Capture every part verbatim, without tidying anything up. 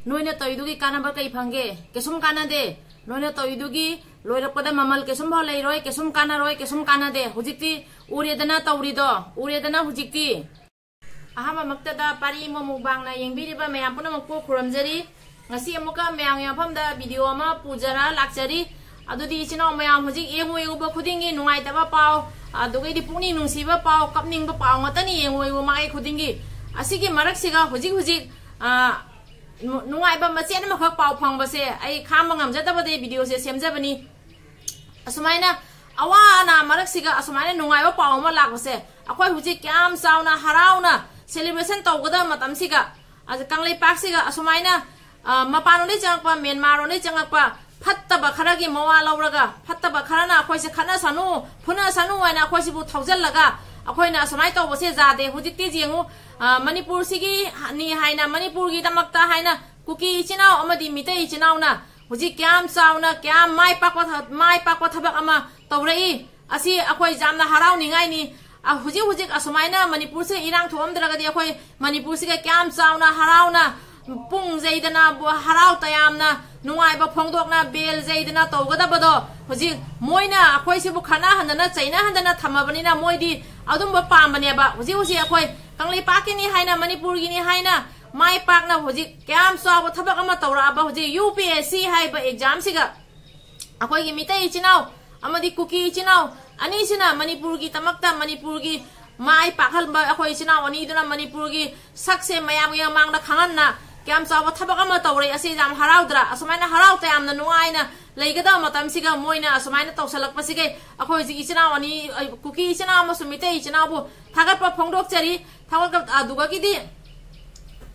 ꯅꯣꯏꯅ ꯇꯧꯔꯤꯗꯨꯒꯤ ꯀꯥꯟꯅꯕ ꯀꯩ ꯐꯪꯒꯦ? ꯀꯩꯁꯨꯝ ꯀꯥꯟꯅꯗꯦ꯫ ꯅꯣꯏꯅ ꯇꯧꯔꯤꯗꯨꯒꯤ ꯂꯣꯏꯔꯛꯄꯗ ꯃꯃꯜ ꯀꯩꯁꯨꯝ ꯐꯥꯎ ꯂꯩꯔꯣꯏ, ꯀꯩꯁꯨꯝ ꯀꯥꯟꯅꯔꯣꯏ, ꯀꯩꯁꯨꯝ ꯀꯥꯟꯅꯗꯦ꯫ ꯍꯧꯖꯤꯛꯇꯤ ꯎꯔꯦꯗꯅ ꯇꯧꯔꯤꯗꯣ, ꯎꯔꯦꯗꯅ ꯍꯧꯖꯤꯛꯇꯤ꯫ ꯑꯍꯥꯟꯕꯃꯛꯇꯗ ꯄꯥꯔꯤ ꯑꯃ ꯃꯨꯛꯕꯥꯡꯅ ꯌꯦꯡꯕꯤꯔꯤꯕ ꯃꯌꯥꯝ ꯄꯨꯝꯅꯃꯛꯄꯨ ꯈꯨꯔꯨꯝꯖꯔꯤ꯫ ꯉꯁꯤ ꯑꯃꯨꯛꯀ ꯃꯌꯥꯝꯒꯤ ꯃꯐꯝꯗ video ꯑꯃ ꯄꯨꯖꯔ ꯂꯥꯛꯆꯔꯤ꯫ ꯑꯗꯨꯗꯤ ꯏꯆꯤꯟ ꯏꯅꯥꯎ ꯃꯌꯥꯝ, ꯍꯧꯖꯤꯛ ꯌꯦꯡꯉꯨ ꯌꯦꯡꯉꯨꯕ ꯈꯨꯗꯤꯡꯒꯤ ꯅꯨꯡꯉꯥꯏꯇꯕ ꯄꯥꯎ, ꯑꯗꯨꯒꯩꯗꯤ ꯄꯨꯛꯅꯤꯡ ꯅꯨꯡꯁꯤꯕ ꯄꯥꯎ, ꯀꯞꯅꯤꯡꯕ ꯄꯥꯎ ꯉꯥꯛꯇꯅꯤ ꯌꯦꯡꯉꯨ ꯌꯦꯡꯉꯨ ꯃꯥꯏꯀꯩ ꯈꯨꯗꯤꯡꯒꯤ꯫ ꯑꯁꯤꯒꯤ ꯃꯔꯛꯁꯤꯒ ꯍꯧꯖꯤꯛ ꯍꯧꯖꯤꯛ, ꯑ, ꯅꯨ-, ꯅꯨꯡꯉꯥꯏꯕ ꯃꯆꯦꯠ ꯑꯃꯈꯛ ꯄꯥꯎ ꯐꯪꯕꯁꯦ ꯑꯩ ꯈꯥꯡꯕ ꯉꯝꯖꯗꯕꯗꯩ videoꯁꯦ ꯁꯦꯝꯖꯕꯅꯤ꯫ ꯑꯁꯨꯃꯥꯏꯅ ꯑꯋꯥ ꯑꯅꯥ ꯃꯔꯛꯁꯤꯒ ꯑꯁꯨꯃꯥꯏꯅ ꯅꯨꯡꯉꯥꯏꯕ ꯄꯥꯎ ꯑꯃ ꯂꯥꯛꯄꯁꯦ, ꯑꯩꯈꯣꯏ ꯍꯧꯖꯤꯛ ꯀꯌꯥꯝ ꯆꯥꯎꯅ ꯍꯔꯥꯎꯅ celebration ꯇꯧꯒꯗꯕ ꯃꯇꯝꯁꯤꯒ, ꯑꯗ ꯀꯪꯂꯩꯄꯥꯛꯁꯤꯒ ꯑꯁꯨꯃꯥꯏꯅ, ꯑ, ꯃꯄꯥꯟꯂꯣꯝꯗꯒꯤ ꯆꯪꯉꯛꯄ, ꯃ꯭ꯌꯥꯟꯃꯥꯔꯂꯣꯝꯗꯒꯤ ꯆꯪꯉꯛꯄ ꯐꯠꯇꯕ ꯈꯔꯒꯤ ꯃꯋꯥ ꯂꯧꯔꯒ, ꯐꯠꯇꯕ ꯈꯔꯅ ꯑꯩꯈꯣꯏꯁꯦ ꯈꯠꯅꯁꯅꯨ, ꯐꯨꯅꯁꯅꯨ ꯍꯥꯏꯅ ꯑꯩꯈꯣꯏꯁꯤꯕꯨ ꯊꯧꯖꯤꯜꯂꯒ ꯑꯩꯈꯣꯏꯅ ꯑꯁꯨꯃꯥꯏꯅ ꯇꯧꯕꯁꯦ ꯌꯥꯗꯦ꯫ ꯍꯧꯖꯤꯛꯇꯤ ꯌꯦꯡꯉꯨ, ꯑ, ꯃꯅꯤꯄꯨꯔꯁꯤꯒꯤ ꯅꯤ ꯍꯥꯏꯅ, ꯃꯅꯤꯄꯨꯔꯒꯤꯗꯃꯛꯇ ꯍꯥꯏꯅ ꯀꯨꯀꯤ ꯏꯆꯤꯟ ꯏꯅꯥꯎ ꯑꯃꯗꯤ ꯃꯤꯇꯩ ꯏꯆꯤꯟ ꯏꯅꯥꯎꯅ ꯍꯧꯖꯤꯛ ꯀꯌꯥꯝ ꯆꯥꯎꯅ, ꯀꯌꯥꯝ ꯃꯥꯏ ꯄꯥꯛꯄ ꯊ-, ꯃꯥꯏ ꯄꯥꯛꯄ ꯊꯕꯛ ꯑꯃ ꯇꯧꯔꯛꯏ꯫ ꯑꯁꯤ ꯑꯩꯈꯣꯏ ꯌꯥꯝꯅ ꯍꯔꯥꯎꯅꯤꯡꯉꯥꯏꯅꯤ꯫ ꯑ, ꯍꯧꯖꯤꯛ ꯍꯧꯖꯤꯛ ꯑꯁꯨꯃꯥꯏꯅ ꯃꯅꯤꯄꯨꯔꯁꯦ ꯏꯔꯥꯡ ꯊꯣꯛꯑꯝꯗ꯭ꯔꯒꯗꯤ ꯑꯩꯈꯣꯏ ꯃꯅꯤꯄꯨꯔꯁꯤꯒ ꯀꯌꯥꯝ ꯆꯥꯎꯅ ꯍꯔꯥꯎꯅ ꯄꯨꯡ ꯌꯩꯗꯅ, ꯕꯣ-, ꯍꯔꯥꯎ ꯇꯌꯥꯝꯅ, ꯅꯨꯡꯉꯥꯏꯕ ꯐꯣꯡꯗꯣꯛꯅ, ꯕꯦꯜ ꯌꯩꯗꯅ ꯇꯧꯒꯗꯕꯗꯣ ꯍꯧꯖꯤꯛ ꯃꯣꯏꯅ ꯑꯩꯈꯣꯏꯁꯤꯕꯨ ꯈꯠꯅꯍꯟꯗꯅ, ꯆꯩꯅꯍꯟꯗꯅ ꯊꯝꯃꯕꯅꯤꯅ ꯃꯣꯏꯗꯤ ꯑꯗꯨꯝꯕ ꯄꯥꯝꯕꯅꯦꯕ꯫ ꯍꯧꯖꯤꯛ ꯍꯧꯖꯤꯛ ꯑꯩꯈꯣꯏ ꯀꯪꯂꯩꯄꯥꯛꯀꯤꯅꯤ ꯍꯥꯏꯅ, ꯃꯅꯤꯄꯨꯔꯒꯤꯅꯤ ꯍꯥꯏꯅ ꯃꯥꯏ ꯄꯥꯛꯅ ꯍꯧꯖꯤꯛ ꯀꯌꯥꯝ ꯆꯥꯎꯕ ꯊꯕꯛ ꯑꯃ ꯇꯧꯔꯛꯑꯕ ꯍꯧꯖꯤꯛ UPSC ꯍꯥꯏꯕ examꯁꯤꯒ ꯑꯩꯈꯣꯏꯒꯤ ꯃꯤꯇꯩ ꯏꯆꯤꯟ ꯏꯅꯥꯎ ꯑꯃꯗꯤ ꯀꯨꯀꯤ ꯏꯆꯤꯟ ꯏꯅꯥꯎ ꯑꯅꯤꯁꯤꯅ ꯃꯅꯤꯄꯨꯔꯒꯤꯗꯃꯛꯇ, ꯃꯅꯤꯄꯨꯔꯒꯤ ꯃꯥꯏ ꯄꯥꯛꯍꯟꯕ ꯑꯩꯈꯣꯏ ꯏꯆꯤꯟ ꯏꯅꯥꯎ ꯑꯅꯤꯗꯨꯅ ꯃꯅꯤꯄꯨꯔꯒꯤ ꯁꯛꯁꯦ ꯃꯌꯥꯝꯒꯤ ꯃꯃꯥꯡꯗ ꯈꯪꯍꯟꯅ ꯀꯌꯥꯝ ꯆꯥꯎꯕ ꯊꯕꯛ ꯑꯃ ꯇꯧꯔꯦ꯫ ꯑꯁꯤ ꯌꯥꯝ ꯍꯔꯥꯎꯗ꯭ꯔꯥ? ꯑꯁꯨꯃꯥꯏꯅ ꯍꯔꯥꯎ ꯇꯌꯥꯝꯅ ꯅꯨꯡꯉꯥꯏꯅ ꯂꯩꯒꯗꯕ ꯃꯇꯝꯁꯤꯒ ꯃꯣꯏꯅ ꯑꯁꯨꯃꯥꯏꯅ ꯇꯧꯁꯜꯂꯛꯄꯁꯤꯒꯤ ꯑꯩꯈꯣꯏ ꯍꯧꯖꯤꯛ ꯏꯆꯤꯟ ꯏꯅꯥꯎ ꯑꯅꯤ, ꯑ, ꯀꯨꯀꯤ ꯏꯆꯤꯟ ꯏꯅꯥꯎ ꯑꯃꯁꯨꯡ ꯃꯤꯇꯩ ꯏꯆꯤꯟ ꯏꯅꯥꯎꯕꯨ ꯊꯥꯒꯠꯄ ꯐꯣꯡꯗꯣꯛꯆꯔꯤ꯫ ꯊꯥꯒꯠ-, ꯑꯗꯨꯒꯒꯤꯗꯤ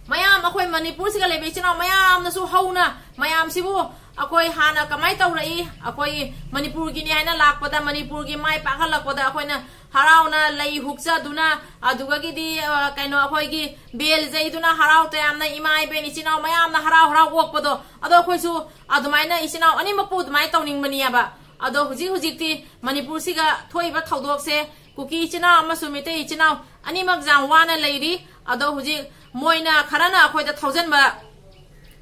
ꯃꯌꯥꯝ ꯑꯩꯈꯣꯏ ꯃꯅꯤꯄꯨꯔꯁꯤꯒ ꯂꯩꯕ ꯏꯆꯤꯟ ꯏꯅꯥꯎ ꯃꯌꯥꯝꯅꯁꯨ ꯍꯧꯅ ꯃꯌꯥꯝꯁꯤꯕꯨ ꯑꯩꯈꯣꯏ ꯍꯥꯟꯅ ꯀꯃꯥꯏꯅ ꯇꯧꯔꯛꯏ, ꯑꯩꯈꯣꯏ ꯃꯅꯤꯄꯨꯔꯒꯤꯅꯤ ꯍꯥꯏꯅ ꯂꯥꯛꯄꯗ, ꯃꯅꯤꯄꯨꯔꯒꯤ ꯃꯥꯏ ꯄꯥꯛꯍꯜꯂꯛꯄꯗ ꯑꯩꯈꯣꯏꯅ ꯍꯔꯥꯎꯅ ꯂꯩ ꯍꯨꯛꯆꯗꯨꯅ, ꯑꯗꯨꯒꯒꯤꯗꯤ, ꯑ, ꯀꯩꯅꯣ, ꯑꯩꯈꯣꯏꯒꯤ ꯕꯦꯜ ꯌꯩꯗꯨꯅ ꯍꯔꯥꯎ ꯇꯌꯥꯝꯅ ꯏꯃꯥ ꯏꯕꯦꯟ ꯏꯆꯤꯟ ꯏꯅꯥꯎ ꯃꯌꯥꯝꯅ ꯍꯔꯥꯎ ꯍꯔꯥꯎ ꯑꯣꯛꯄꯗꯣ, ꯑꯗꯣ ꯑꯩꯈꯣꯏꯁꯨ ꯑꯗꯨꯃꯥꯏꯅ ꯏꯆꯤꯟ ꯏꯅꯥꯎ ꯑꯅꯤꯃꯛꯄꯨ ꯑꯗꯨꯃꯥꯏꯅ ꯇꯧꯅꯤꯡꯕꯅꯦꯕ꯫ ꯑꯗꯣ ꯍꯧꯖꯤꯛ ꯍꯧꯖꯤꯛꯇꯤ ꯃꯅꯤꯄꯨꯔꯁꯤꯒ ꯊꯣꯛꯏꯕ ꯊꯧꯗꯣꯛꯁꯦ ꯀꯨꯀꯤ ꯏꯆꯤꯟ ꯏꯅꯥꯎ ꯑꯃꯁꯨꯡ ꯃꯤꯇꯩ ꯏꯆꯤꯟ ꯏꯅꯥꯎ ꯑꯅꯤꯃꯛ ꯌꯥꯝ ꯋꯥꯅ ꯂꯩꯔꯤ꯫ ꯑꯗꯣ ꯍꯧꯖꯤꯛ ꯃꯣꯏꯅ ꯈꯔꯅ ꯑꯩꯈꯣꯏꯗ ꯊꯧꯖꯟꯕ,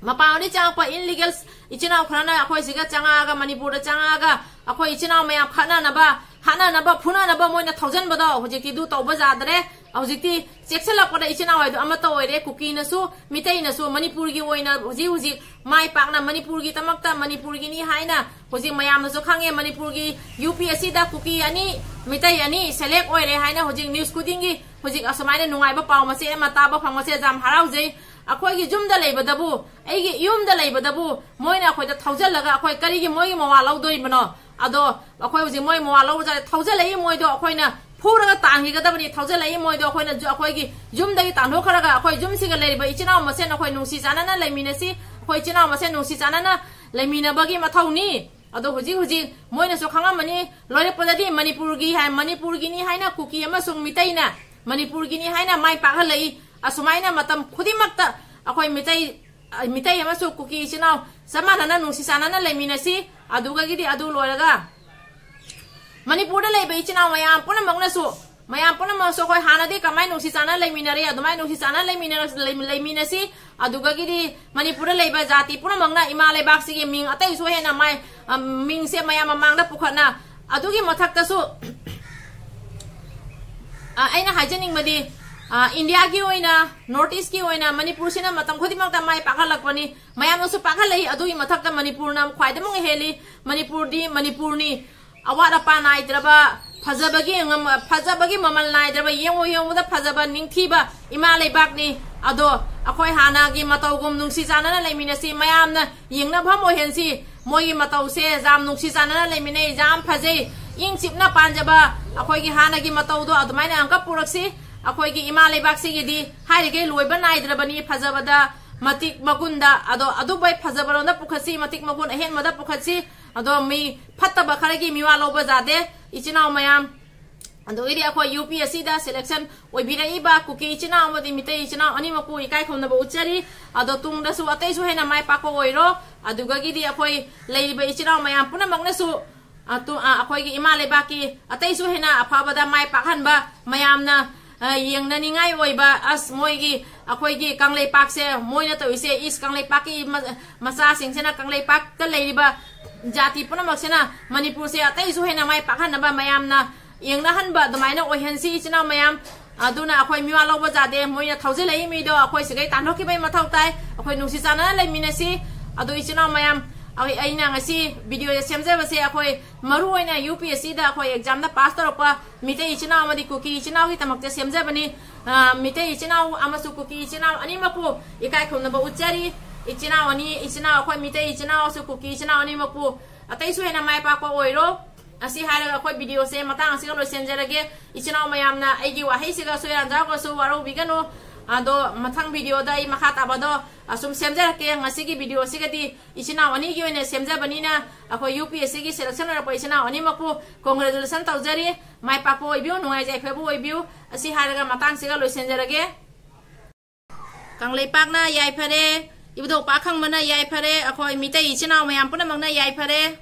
ꯃꯄꯥꯟꯗꯒꯤ ꯆꯪꯉꯛꯄ illegal ꯏꯆꯤꯟ ꯏꯅꯥꯎ ꯈꯔꯅ ꯑꯩꯈꯣꯏ ꯁꯤꯒ ꯆꯪꯉꯛꯑꯒ, ꯃꯅꯤꯄꯨꯔꯗ ꯆꯪꯉꯛꯑꯒ ꯑꯩꯈꯣꯏ ꯏꯆꯤꯟ ꯏꯅꯥꯎ ꯃꯌꯥꯝ ꯈꯠꯅꯅꯕ, ꯍꯥꯠꯅꯅꯕ, ꯐꯨꯅꯅꯕ ꯃꯣꯏꯅ ꯊꯧꯖꯟꯕꯗꯣ ꯍꯧꯖꯤꯛꯇꯤ ꯑꯗꯨ ꯇꯧꯕ ꯌꯥꯗ꯭ꯔꯦ꯫ ꯍꯧꯖꯤꯛꯇꯤ ꯆꯦꯛꯁꯤꯜꯂꯛꯄꯗ ꯏꯆꯤꯟ ꯏꯅꯥꯎ ꯍꯥꯏꯗꯣ ꯑꯃꯠꯇ ꯑꯣꯏꯔꯦ꯫ ꯀꯨꯀꯤꯅꯁꯨ, ꯃꯤꯇꯩꯅꯁꯨ ꯃꯅꯤꯄꯨꯔꯒꯤ ꯑꯣꯏꯅ ꯍꯧꯖꯤꯛ ꯍꯧꯖꯤꯛ ꯃꯥꯏ ꯄꯥꯛꯅ ꯃꯅꯤꯄꯨꯔꯒꯤꯗꯃꯛꯇ, ꯃꯅꯤꯄꯨꯔꯒꯤꯅꯤ ꯍꯥꯏꯅ ꯍꯧꯖꯤꯛ ꯃꯌꯥꯝꯅꯁꯨ ꯈꯪꯉꯦ, ꯃꯅꯤꯄꯨꯔꯒꯤ ꯌꯨ ꯄꯤ ꯑꯦꯁ ꯁꯤꯗ ꯀꯨꯀꯤ ꯑꯅꯤ, ꯃꯤꯇꯩ ꯑꯅꯤ select ꯑꯣꯏꯔꯦ ꯍꯥꯏꯅ ꯍꯧꯖꯤꯛ news ꯈꯨꯗꯤꯡꯒꯤ ꯍꯧꯖꯤꯛ ꯑꯁꯨꯃꯥꯏꯅ ꯅꯨꯡꯉꯥꯏꯕ ꯄꯥꯎ ꯃꯆꯦꯠ ꯑꯃ ꯇꯥꯕ ꯐꯪꯕꯁꯦ ꯌꯥꯝ ꯍꯔꯥꯎꯖꯩ꯫ ꯑꯩꯈꯣꯏꯒꯤ ꯌꯨꯝꯗ ꯂꯩꯕꯗꯕꯨ, ꯑꯩꯒꯤ ꯌꯨꯝꯗ ꯂꯩꯕꯗꯕꯨ ꯃꯣꯏꯅ ꯑꯩꯈꯣꯏꯗ ꯊꯧꯖꯤꯜꯂꯒ ꯑꯩꯈꯣꯏ ꯀꯔꯤꯒꯤ ꯃꯣꯏꯒꯤ ꯃꯋꯥ ꯂꯧꯗꯣꯏꯕꯅꯣ? ꯑꯗꯣ ꯑꯩꯈꯣꯏ ꯍꯧꯖꯤꯛ ꯃꯣꯏ ꯃꯋꯥ ꯂꯧꯔꯖꯥꯠꯂꯦ, ꯊꯧꯖꯤꯜꯂꯛꯏ ꯃꯣꯏꯗꯣ ꯑꯩꯈꯣꯏꯅ ꯐꯨꯔꯒ ꯇꯥꯟꯈꯤꯒꯗꯕꯅꯤ, ꯊꯧꯖꯤꯜꯂꯛꯏ ꯃꯣꯏꯗꯣ ꯑꯩꯈꯣꯏꯅ ꯌꯨ-, ꯑꯩꯈꯣꯏꯒꯤ ꯌꯨꯝꯗꯒꯤ ꯇꯥꯟꯊꯣꯛꯈ꯭ꯔꯒ ꯑꯩꯈꯣꯏ ꯌꯨꯝꯁꯤꯒ ꯂꯩꯔꯤꯕ ꯏꯆꯤꯟ ꯏꯅꯥꯎ ꯃꯁꯦꯟ ꯑꯩꯈꯣꯏ ꯅꯨꯡꯁꯤ ꯆꯥꯟꯅꯅ ꯂꯩꯃꯤꯟꯅꯁꯤ, ꯑꯩꯈꯣꯏ ꯏꯆꯤꯟ ꯏꯅꯥꯎ ꯃꯁꯦꯟ ꯅꯨꯡꯁꯤ ꯆꯥꯟꯅꯅ ꯂꯩꯃꯤꯟꯅꯕꯒꯤ ꯃꯊꯧꯅꯤ꯫ ꯑꯗꯣ ꯍꯧꯖꯤꯛ ꯍꯧꯖꯤꯛ ꯃꯣꯏꯅꯁꯨ ꯈꯪꯉꯝꯃꯅꯤ, ꯂꯣꯏꯔꯛꯄꯗꯗꯤ ꯃꯅꯤꯄꯨꯔꯒꯤ ꯍꯥꯏ, ꯃꯅꯤꯄꯨꯔꯒꯤꯅꯤ ꯍꯥꯏꯅ ꯀꯨꯀꯤ ꯑꯃꯁꯨꯡ ꯃꯤꯇꯩꯅ ꯃꯅꯤꯄꯨꯔꯒꯤꯅꯤ ꯍꯥꯏꯅ ꯃꯥꯏ ꯄꯥꯛꯍꯜꯂꯛꯏ꯫ ꯑꯁꯨꯃꯥꯏꯅ ꯃꯇꯝ ꯈꯨꯗꯤꯡꯃꯛꯇ ꯑꯩꯈꯣꯏ ꯃꯤꯇꯩ, ꯃꯤꯇꯩ ꯑꯃꯁꯨꯡ ꯀꯨꯀꯤ ꯏꯆꯤꯟ ꯏꯅꯥꯎ ꯆꯞ ꯃꯥꯟꯅꯅ ꯅꯨꯡꯁꯤ ꯆꯥꯟꯅꯅ ꯂꯩꯃꯤꯟꯅꯁꯤ꯫ ꯑꯗꯨꯒꯒꯤꯗꯤ ꯑꯗꯨ ꯂꯣꯏꯔꯒ ꯃꯅꯤꯄꯨꯔꯗ ꯂꯩꯕ ꯏꯆꯤꯟ ꯏꯅꯥꯎ ꯃꯌꯥꯝ ꯄꯨꯝꯅꯃꯛꯅꯁꯨ, ꯃꯌꯥꯝ ꯄꯨꯝꯅꯃꯛꯁꯨ ꯑꯩꯈꯣꯏ ꯍꯥꯟꯅꯗꯤ ꯀꯃꯥꯏꯅ ꯅꯨꯡꯁꯤ ꯆꯥꯟꯅ ꯂꯩꯃꯤꯟꯅꯔꯦ, ꯑꯗꯨꯃꯥꯏꯅ ꯅꯨꯡꯁꯤ ꯆꯥꯟꯅ ꯂꯩꯃꯤꯟꯅꯔ-, ꯂꯩꯃꯤ-, ꯂꯩꯃꯤꯟꯅꯁꯤ꯫ ꯑꯗꯨꯒꯒꯤꯗꯤ ꯃꯅꯤꯄꯨꯔꯗ ꯂꯩꯕ ꯖꯥꯇꯤ ꯄꯨꯝꯅꯃꯛꯅ ꯏꯃꯥ ꯂꯩꯕꯥꯛꯁꯤꯒꯤ ꯃꯤꯡ ꯑꯇꯩꯁꯨ ꯍꯦꯟꯅ ꯃꯥꯏ, ꯑ, ꯃꯤꯡꯁꯦ ꯃꯌꯥꯝ ꯃꯃꯥꯡꯗ ꯄꯨꯈꯠꯅ, ꯑꯗꯨꯒꯤ ꯃꯊꯛꯇꯁꯨ, ꯑ, ꯑꯩꯅ ꯍꯥꯏꯖꯅꯤꯡꯕꯗꯤ, ꯑ, ꯏꯟꯗꯤꯌꯥꯒꯤ ꯑꯣꯏꯅ, North East ꯀꯤ ꯑꯣꯏꯅ ꯃꯅꯤꯄꯨꯔꯁꯤꯅ ꯃꯇꯝ ꯈꯨꯗꯤꯡꯃꯛꯇ ꯃꯥꯏ ꯄꯥꯛꯍꯜꯂꯛꯄꯅꯤ, ꯃꯌꯥꯝꯅꯁꯨ ꯄꯥꯛꯍꯜꯂꯛꯏ꯫ ꯑꯗꯨꯒꯤ ꯃꯊꯛꯇ ꯃꯅꯤꯄꯨꯔꯅ ꯈ꯭ꯋꯥꯏꯗꯃꯛ ꯍꯦꯜꯂꯤ꯫ ꯃꯅꯤꯄꯨꯔꯗꯤ ꯃꯅꯤꯄꯨꯔꯅꯤ꯫ ꯑꯋꯥꯠ ꯑꯄꯥ ꯅꯥꯏꯗ꯭ꯔꯕ, ꯐꯖꯕꯒꯤ ꯉꯝ-, ꯐꯖꯕꯒꯤ ꯃꯃꯜ ꯅꯥꯏꯗ꯭ꯔꯕ, ꯌꯦꯡꯉꯨ ꯌꯦꯡꯉꯨꯗ ꯐꯖꯕ, ꯅꯤꯡꯊꯤꯕ ꯏꯃꯥ ꯂꯩꯕꯥꯛꯅꯤ꯫ ꯑꯗꯣ ꯑꯩꯈꯣꯏ ꯍꯥꯟꯅꯒꯤ ꯃꯇꯧꯒꯨꯝ ꯅꯨꯡꯁꯤ ꯆꯥꯟꯅꯅ ꯂꯩꯃꯤꯟꯅꯁꯤ, ꯃꯌꯥꯝꯅ ꯌꯦꯡꯅꯐꯝ ꯑꯣꯏꯍꯟꯁꯤ꯫ ꯃꯣꯏꯒꯤ ꯃꯇꯧꯁꯦ ꯌꯥꯝ ꯅꯨꯡꯁꯤ ꯆꯥꯟꯅꯅ ꯂꯩꯃꯤꯟꯅꯩ, ꯌꯥꯝ ꯐꯖꯩ, ꯏꯪ ꯆꯤꯞꯅ ꯄꯥꯟꯖꯕ ꯑꯩꯈꯣꯏꯒꯤ ꯍꯥꯟꯅꯒꯤ ꯃꯇꯧꯗꯣ ꯑꯗꯨꯃꯥꯏꯅ ꯑꯃꯨꯛꯀ ꯄꯨꯔꯛꯁꯤ꯫ ꯑꯩꯈꯣꯏꯒꯤ ꯏꯃꯥ ꯂꯩꯕꯥꯛꯁꯤꯒꯤꯗꯤ ꯍꯥꯏꯔꯤꯈꯩ ꯂꯣꯏꯕ ꯅꯥꯏꯗ꯭ꯔꯕꯅꯤ, ꯐꯖꯕꯗ ꯃꯇꯤꯛ ꯃꯒꯨꯟꯗ꯫ ꯑꯗꯣ ꯑꯗꯨꯕꯨ ꯐꯖꯕꯔꯣꯝꯗ ꯄꯨꯈꯠꯁꯤ, ꯃꯇꯤꯛ ꯃꯒꯨꯟ ꯑꯍꯦꯟꯕꯗ ꯄꯨꯈꯠꯁꯤ꯫ ꯑꯗꯣ ꯃꯤ ꯐꯠꯇꯕ ꯈꯔꯒꯤ ꯃꯤꯋꯥ ꯂꯧꯕ ꯌꯥꯗꯦ, ꯏꯆꯤꯟ ꯏꯅꯥꯎ ꯃꯌꯥꯝ꯫ ꯑꯗꯨꯒꯤꯗꯤ ꯑꯩꯈꯣꯏ ꯌꯨ ꯄꯤ ꯑꯦꯁ ꯁꯤꯗ selection ꯑꯣꯏꯕꯤꯔꯛꯏꯕ ꯀꯨꯀꯤ ꯏꯆꯤꯟ ꯏꯅꯥꯎ ꯑꯃꯗꯤ ꯃꯤꯇꯩ ꯏꯆꯤꯟ ꯏꯅꯥꯎ ꯑꯅꯤꯃꯛꯄꯨ ꯏꯀꯥꯏ ꯈꯨꯝꯅꯕ ꯎꯠꯆꯔꯤ꯫ ꯑꯗꯣ ꯇꯨꯡꯗꯁꯨ ꯑꯇꯩꯁꯨ ꯍꯦꯟꯅ ꯃꯥꯏ ꯄꯥꯛꯄ ꯑꯣꯏꯔꯣ꯫ ꯑꯗꯨꯒꯒꯤꯗꯤ ꯑꯩꯈꯣꯏ ꯂꯩꯔꯤꯕ ꯏꯆꯤꯟ ꯏꯅꯥꯎ ꯃꯌꯥꯝ ꯄꯨꯝꯅꯃꯛꯅꯁꯨ, ꯑ, ꯇꯨ-, ꯑ, ꯑꯩꯈꯣꯏꯒꯤ ꯏꯃꯥ ꯂꯩꯕꯥꯛꯀꯤ ꯑꯇꯩꯁꯨ ꯍꯦꯟꯅ ꯑꯐꯕꯗ ꯃꯥꯏ ꯄꯥꯛꯍꯟꯕ, ꯃꯌꯥꯝꯅ ꯑ, ꯌꯦꯡꯅꯅꯤꯡꯉꯥꯏ ꯑꯣꯏꯕ, ꯑꯁ, ꯃꯣꯏꯒꯤ, ꯑꯩꯈꯣꯏꯒꯤ ꯀꯪꯂꯩꯄꯥꯛꯁꯦ ꯃꯣꯏꯅ ꯇꯧꯔꯤꯁꯦ, ꯏꯁ, ꯀꯪꯂꯩꯄꯥꯛꯀꯤ ꯃ-, ꯃꯆꯥꯁꯤꯡꯁꯤꯅ, ꯀꯪꯂꯩꯄꯥꯛꯇ ꯂꯩꯔꯤꯕ ꯖꯥꯇꯤ ꯄꯨꯝꯅꯃꯛꯁꯤꯅ ꯃꯅꯤꯄꯨꯔꯁꯦ ꯑꯇꯩꯁꯨ ꯍꯦꯟꯅ ꯃꯥꯏ ꯄꯥꯛꯍꯟꯅꯕ, ꯃꯌꯥꯝꯅ ꯌꯦꯡꯅꯍꯟꯕ ꯑꯗꯨꯃꯥꯏꯅ ꯑꯣꯏꯍꯟꯁꯤ, ꯏꯆꯤꯟ ꯏꯅꯥꯎ ꯃꯌꯥꯝ꯫ ꯑꯗꯨꯅ ꯑꯩꯈꯣꯏ ꯃꯤꯋꯥ ꯂꯧꯕ ꯌꯥꯗꯦ, ꯃꯣꯏꯅ ꯊꯧꯖꯤꯜꯂꯛꯏ ꯃꯤꯗꯣ ꯑꯩꯈꯣꯏ ꯁꯤꯈꯩ ꯇꯥꯟꯊꯣꯛꯈꯤꯕꯒꯤ ꯃꯊꯧ ꯇꯥꯏ, ꯑꯩꯈꯣꯏ ꯅꯨꯡꯁꯤ ꯆꯥꯟꯅꯅ ꯂꯩꯃꯤꯟꯅꯁꯤ꯫ ꯑꯗꯨ ꯏꯆꯤꯟ ꯏꯅꯥꯎ ꯃꯌꯥꯝ, ꯑꯩ-, ꯑꯩꯅ ꯉꯁꯤ ꯚꯤꯗꯤꯑꯣꯁꯦ ꯁꯦꯝꯖꯕꯁꯦ ꯑꯩꯈꯣꯏ ꯃꯔꯨ ꯑꯣꯏꯅ ꯌꯨ ꯄꯤ ꯑꯦꯁ ꯁꯤꯗ ꯑꯩꯈꯣꯏ ꯑꯦꯛꯖꯥꯝꯗ ꯄꯥꯁ ꯇꯧꯔꯛꯄ ꯃꯤꯇꯩ ꯏꯆꯤꯟ ꯏꯅꯥꯎ ꯑꯃꯗꯤ ꯀꯨꯀꯤ ꯏꯆꯤꯟ ꯏꯅꯥꯎꯒꯤꯗꯃꯛꯇ ꯁꯦꯝꯖꯕꯅꯤ꯫ ꯑ, ꯃꯤꯇꯩ ꯏꯆꯤꯟ ꯏꯅꯥꯎ ꯑꯃꯁꯨꯡ ꯀꯨꯀꯤ ꯏꯆꯤꯟ ꯏꯅꯥꯎ ꯑꯅꯤꯃꯛꯄꯨ ꯏꯀꯥꯏ ꯈꯨꯝꯅꯕ ꯎꯠꯆꯔꯤ꯫ ꯏꯆꯤꯟ ꯏꯅꯥꯎ ꯑꯅꯤ, ꯏꯆꯤꯟ ꯏꯅꯥꯎ ꯑꯩꯈꯣꯏ ꯃꯤꯇꯩ ꯏꯆꯤꯟ ꯏꯅꯥꯎꯁꯨ ꯀꯨꯀꯤ ꯏꯆꯤꯟ ꯏꯅꯥꯎ ꯑꯅꯤꯃꯛꯄꯨ ꯑꯇꯩꯁꯨ ꯍꯦꯟꯅ ꯃꯥꯏ ꯄꯥꯛꯄ ꯑꯣꯏꯔꯣ꯫ ꯑꯁꯤ ꯍꯥꯏꯔꯒ ꯑꯩꯈꯣꯏ ꯚꯤꯗꯤꯑꯣꯁꯦ ꯃꯇꯥꯡ ꯑꯁꯤꯒ ꯂꯣꯏꯁꯤꯟꯖꯔꯒꯦ꯫ ꯏꯆꯤꯟ ꯏꯅꯥꯎ ꯃꯌꯥꯝꯅ ꯑꯩꯒꯤ ꯋꯥꯍꯩꯁꯤꯒ ꯁꯣꯏꯔꯥꯟꯖꯥꯎꯔꯒꯁꯨ ꯋꯥꯔꯧꯕꯤꯒꯅꯨ꯫ ꯑꯗꯣ ꯃꯊꯪ ꯚꯤꯗꯤꯑꯣꯗ ꯑꯩ ꯃꯈꯥ ꯇꯥꯕꯗꯣ ꯑꯁꯨꯝ ꯁꯦꯝꯖꯔꯛꯀꯦ꯫ ꯉꯁꯤꯒꯤ ꯚꯤꯗꯤꯑꯣꯁꯤꯒꯗꯤ ꯏꯆꯤꯟ ꯏꯅꯥꯎ ꯑꯅꯤꯒꯤ ꯑꯣꯏꯅ ꯁꯦꯝꯖꯕꯅꯤꯅ ꯑꯩꯈꯣꯏ ꯌꯨ ꯄꯤ ꯑꯦꯁ ꯁꯤꯒꯤ ꯁꯦꯂꯦꯛꯁꯟ ꯑꯣꯏꯔꯛꯄ ꯏꯆꯤꯟ ꯏꯅꯥꯎ ꯑꯅꯤꯃꯛꯄꯨ ꯀꯣꯡꯒ꯭ꯔꯦꯆꯨꯂꯦꯁꯟ ꯇꯧꯖꯔꯤ꯫ ꯃꯥꯏ ꯄꯥꯛꯄ ꯑꯣꯏꯕꯤꯌꯨ, ꯅꯨꯡꯉꯥꯏ ꯌꯥꯏꯐꯕ ꯑꯣꯏꯕꯤꯌꯨ꯫ ꯑꯁꯤ ꯍꯥꯏꯔꯒ ꯃꯇꯥꯡꯁꯤꯒ ꯂꯣꯏꯁꯤꯟꯖꯔꯒꯦ꯫ ꯀꯪꯂꯩꯄꯥꯛꯅ ꯌꯥꯏꯐꯔꯦ, ꯏꯕꯨꯙꯧ ꯄꯥꯛꯈꯪꯕꯅ ꯌꯥꯏꯐꯔꯦ, ꯑꯩꯈꯣꯏ ꯃꯤꯇꯩ ꯏꯆꯤꯟ ꯏꯅꯥꯎ ꯃꯌꯥꯝ ꯄꯨꯝꯅꯃꯛꯅ ꯌꯥꯏꯐꯔꯦ꯫